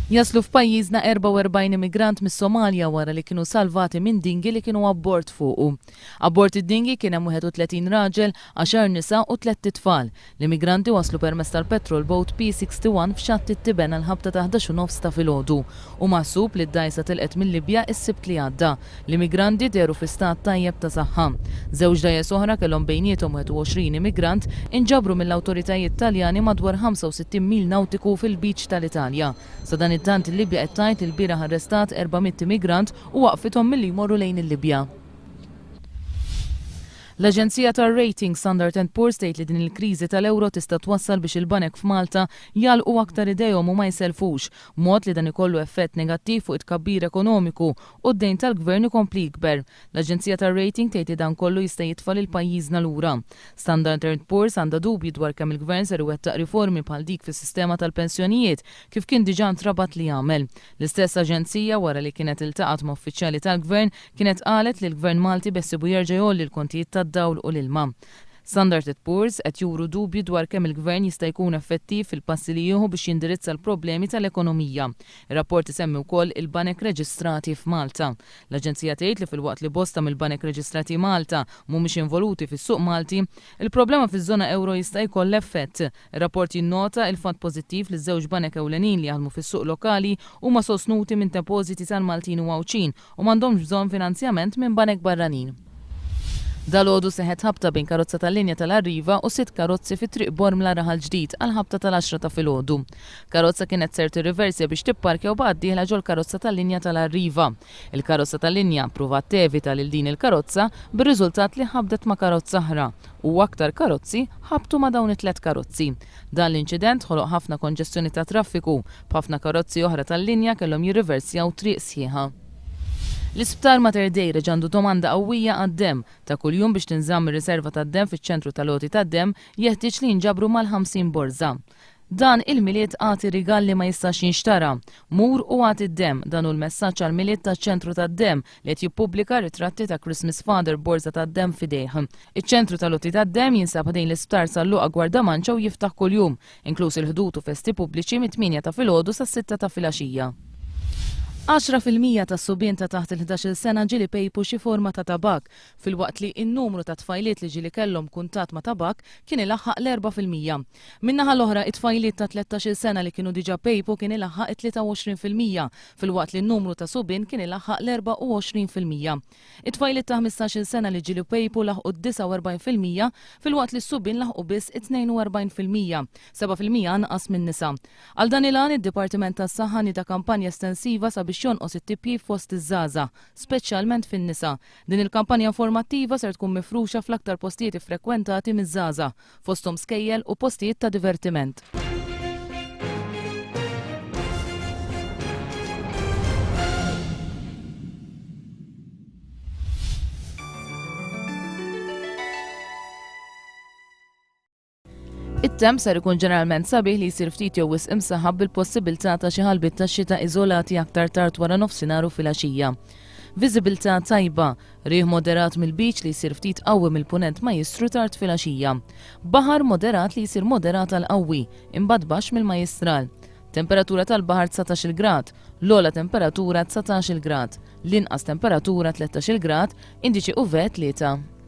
Jaslu f'pajjiżna 44 immigrant mis-Somalja wara li kienu salvati minn dinghy li kienu abbord fuqu. Abbord id-dinghy kien hemm 31 raġel, għaxar nisa u tlett itfal. L-immigranti waslu permezz tal-petrol boat P-61 f'Xatt it-Tiben għall-ħabta ta' 11 u nofs ta' filgħodu. Hu maħsub li d-dgħajsa telqet mil-Libja s-Sibt li għadda. L-immigranti dehru fi stat tajjeb ta' saħħa. Żewġ dgħajjes oħra kellhom bejniethom 21 immigrant inġabru mill-awtoritajiet Taljani madwar 65 mil nawtiku fil-Lbiċ tal-Italja. Sadanittant il-Libja qed tgħid li lbieraħ arrestat 400 immigrant u waqqfithom milli jmorru lejn il-Libja. L-aġenzija tar-rating Standard and Poor's tgħid li din il-kriżi tal-ewro tista' twassal biex il-banek f'Malta jagħlqu aktar idejhom u ma jsellfux, b'mod li dan ikollu effett negattiv fuq it-tkabbir ekonomiku u d-dejn tal-Gvern ikompli jikber. L-aġenzija tar-rating tgħid li dan kollu jista' jitfa' lil pajjiżna lura. Standard and Poor's għandha dubji dwar kemm il-Gvern ser iwettaq riformi bħal dik fis-sistema tal-pensjonijiet kif kien diġà ntrabat li jagħmel. L-istess aġenzija wara li kienet iltaqgħet ma' uffiċjali tal-Gvern kienet qalet li l-Gvern Malti beħsiebu jerġa' jgħolli l-kontijiet tad-dawl u l-ilma. Standard et Poor's qed juru dubji dwar kemm il-Gvern jista' jkun effettiv fil-passi li jieħu biex jindirizza l-problemi tal-ekonomija. Ir-rapport isemmi wkoll il-banek reġistrati f'Malta. L-aġenzija tgħid li filwaqt li bosta mill-banek reġistrati Malta mhumiex involuti fis-suq Malti, il-problema fiż-żona ewro jista' jkollha effett. Ir-rapport jinnota il-fatt pożittiv li ż-żewġ banek ewlenin li jaħdmu fis-suq lokali huma sostnuti minn depożiti tal-Maltin u Għawdxin u m'għandhomx bżonn finanzjament minn banek barranin. Dalgħodu seħħet ħabta bejn karozza tal-linja tal-Arriva u sitt karozzi fi Triq Bormla Raħal Ġdid għall-ħabta tal-għaxra ta' filgħodu. Karozza kienet ser tirriversja biex tipparkja u baqgħet dieħla ġol-karozza tal-linja tal-Arriva. Il-karozza tal-linja ppruvat tevita lil din il-karozza bir-riżultat li ħabdet ma' karozza oħra u aktar karozzi ħabtu ma' dawn it-tlett karozzi. Dan l-inċident ħoloq ħafna konġestjoni ta' traffiku, b'ħafna karozzi oħra tal-linja kellhom jirriversjaw triq sħiħa. L-Isptar Mater Dei reġa' għandu domanda qawwija għad-demm. Ta' kuljum biex tinżamm ir-riserva tad-demm fiċ-ċentru tal-għoti tad-demm jeħtieġ li jinġabru mal-50 borża. Dan il-Milied agħti rigal li ma jistax jinxtara. Mur u agħti d-demm, dan hu l-messaġġ għall-Milied taċ-ċentru tad-demm li qed jippubblika ritratti ta' Christmas Father b'borża tad-demm f'idejh. Iċ-ċentru tal-għoti tad-demm jinsab ħdejn l-Isptar San Luqa Gwardamanċa u jiftaħ kuljum, inkluż il-Ħdud u festi pubbliċi mit-tmienja ta' filgħodu sas-sitta ta' filgħaxija. 10% tas-subien ta' taħt il-ħdax-il sena ġieli pejpu xi forma ta' tabakk, filwaqt li n-numru ta' tfajliet li ġieli kellhom kuntatt ma' tabakk kien ilaħħaq l-4%. Min-naħa l-oħra, it-tfajliet ta' tlettax-il sena li kienu diġà pejpu kien ilaħħaq it-23%, filwaqt li n-numru ta' subien kien ilaħħaq l-24%. It-tfajliet ta' ħmistax-il sena li ġieli pejpu laħqu d-49% filwaqt li s-subien laħqu biss it-42%, 7% anqas min-nisa. Għal dan il-għan, id-Dipartiment tas-Saħħa nieda kampanja estensiva sabiex jonqos it-tipjip fost iż-żgħażagħ, speċjalment fin-nisa. Din il-kampanja informattiva ser tkun mifruxa fl-aktar postijiet iffrekwentati miż-żgħażagħ, fosthom skejjel u postijiet ta' divertiment. It-temp ser ikun ġeneralment sabiħ li jsir ftit jew wisq imsaħħab bil-possibilità ta' xi ħalbiet tax-xita iżolati aktar tard wara nofsinhar u filgħaxija. Viżibilità tajba, Riħ moderat mill-Lbiċ li jsir ftit qawwi mill-Punent Majjistru tard filgħaxija. Baħar moderat li jsir moderat għal qawwi, imbagħad baxx mill-Majjistral. Temperatura tal-baħar 19-il grad, l-ogħla temperatura 19-il grad, l-inqas temperatura 13-il grad, indiċi UV 3.